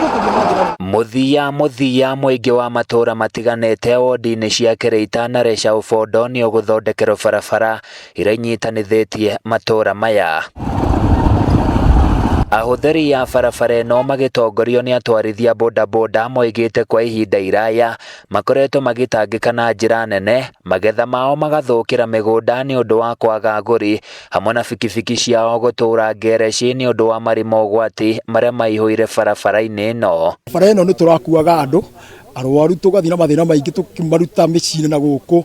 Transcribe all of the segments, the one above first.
Tũgũthiĩ na njĩra. Mũthia mũthia mũingĩ wa matũra matiganĩte wodi-inĩ cia Kĩrĩita na Recha Ũbondo nĩ ũgũthondekerwo barabara iria inyitanithĩtie matũra maya. Ahũthĩri a barabara ĩno magĩtongorio nĩ atwarithia bodaboda moigĩte kwa ihinda iraya makoretwo magĩtangĩka na njĩra nene, magetha mao magathũkĩra mĩgũnda nĩ ũndũ wa kwaga agũri, hamwe na bikibiki ciao gũtũra ngereci nĩ ũndũ wa marima ũgwati marĩa maihũire barabara-inĩ ĩno. Bara ĩno nĩ tũrakuaga andũ arwaru tũgathiĩ na mathĩna maingĩ tũkĩmaruta mĩciĩ-inĩ na gũkũ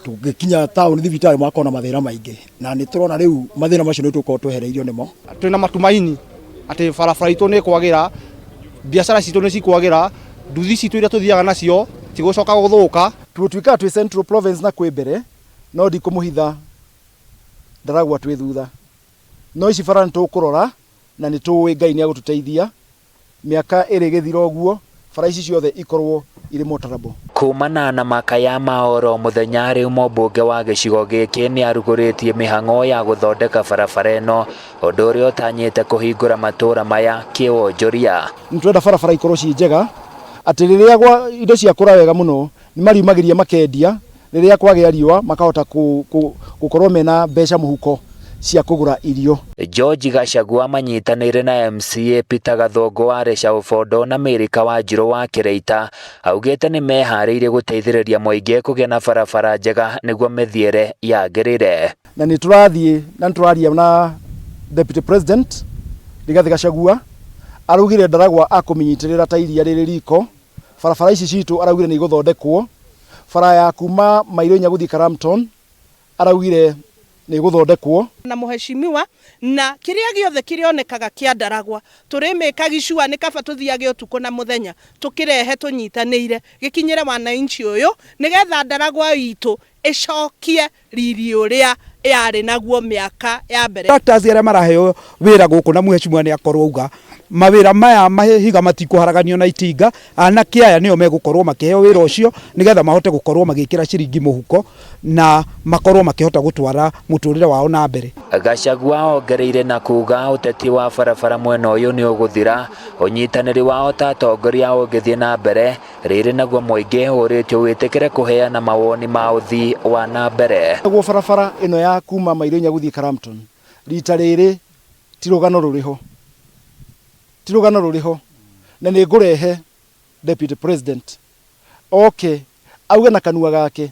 tũgĩkinya taũni thibitarĩ magakorwo na mathĩna maingĩ, na nĩ tũrona rĩu mathĩna macio nĩ tũgũkorwo twehereirio nĩmo. Twĩna matumaini atĩ barabara itũ nĩ ĩkwagĩra, biacara citũ nĩ cikwagĩra, nduthi citũ iria tũthiaga nacio tigũcoka gũthũka. Tũtuĩkaga twĩ Central Province na kwĩ mbere, no ndikũmũhitha Ndaragwa twĩ thutha. No ici bara nĩ tũkũrora na nĩ tũĩ Ngai nĩ agũtũteithia mĩaka ĩrĩ ĩgĩthira ũguo bara ici ciothe ikorwo irĩ motorable. Kumana na makaya ma oro mũthenya rĩu mũmbunge wa gĩcigo gĩkĩ nĩ arugũrĩtie mĩhang'o ya gũthondeka barabara ĩno, ũndũ ũrĩa ũtanyĩte kũhingũra matũra maya kĩwonjoria. Nĩ tũrenda barabara ikorwo ciĩ njega atĩ rĩrĩa indo ciakũra wega mũno nĩ mariumagĩria makendia, rĩrĩa kwagĩa riũa makahota gũkorwo mena mbeca mũhuko cia kũgũra irio. George Gachagua manyitanĩire na MCA Peter Gathũngũ wa Recha Ũbondo na Mary Kawanjirũ wa Kĩrĩita augĩte nĩ meharĩirie gũteithĩrĩria mũingĩ kũgĩa na barabara njega nĩguo mĩthiĩre yagĩrĩre. Na nĩ tũrathiĩ na nĩ tũraria na Deputy President Rigathĩ Gachagua, araugire Ndaragwa akũmĩnyitĩrĩra ta iria rĩrĩ riko. Barabara ici citũ araugire nĩ igũthondekwo. Bara ya kuma mairo inya gũthiĩ Karamton araugire nĩ ĩgũthondekwo. Na mũheshimiwa na kĩrĩa gĩothe kĩrĩonekaga kĩa Ndaragwa tũrĩmĩka gicua nĩ kaba tũthiage ũtukũ na mũthenya tũkĩrehe tũnyitanĩire gĩkinyĩre wananchi ũyũ nĩgetha Ndaragwa itũ ĩcokie riri ũrĩa yarĩ naguo mĩaka ya mbere. Contractors arĩa maraheo wĩra gũkũ na mũheshimiwa nĩ akorwo auga mawĩra maya mahiga matikũharaganio na itinga, anake aya nĩo megũkorwo makĩheo wĩra ũcio nĩgetha mahote gũkorwo magĩkĩra ciringi mũhuko na makorwo makĩhota gũtwara mũtũrĩre wao na mbere. Gachagua ongereire na kuga ũteti wa barabara mwena ũyũ nĩ ũgũthira, ũnyitanĩri wao ta atongoria ũngĩthiĩ na mbere, rĩrĩ naguo mũingĩ ũrĩtio wĩtĩkĩre kũheana mawoni ma ũthii wa na mbere. Naguo barabara ĩno ya kuma mairo inya gũthiĩ Karamton rita rĩrĩ ti rũgano rũrĩ ho, ti rũgano rũrĩ ho, na nĩ ngũrehe Deputy President oke auge na kanua gake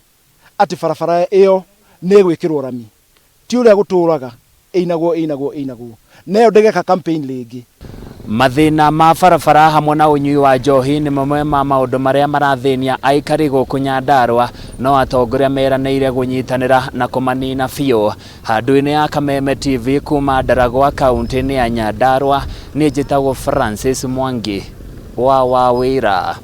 atĩ barabara ĩyo nĩ ĩgwĩkĩrwo rami, ti ũrĩa gũtũraga ĩinagwo ĩinagwo ĩinagwo, na ĩyo ndĩgeka campaign rĩngĩ. Mathĩna ma barabara hamwe na ũnyui wa njohi nĩ mamwe ma maũndũ marĩa marathĩnia aikari gũkũ Nyandarua, no atongoria meranĩire gũnyitanĩra na kũmanina biũ. Handũ-inĩ ya Kameme TV kuma Ndaragwa kaunti-inĩ ya Nyandarua, niĩ njĩtagwo Francis Mwangi wa Wawĩra.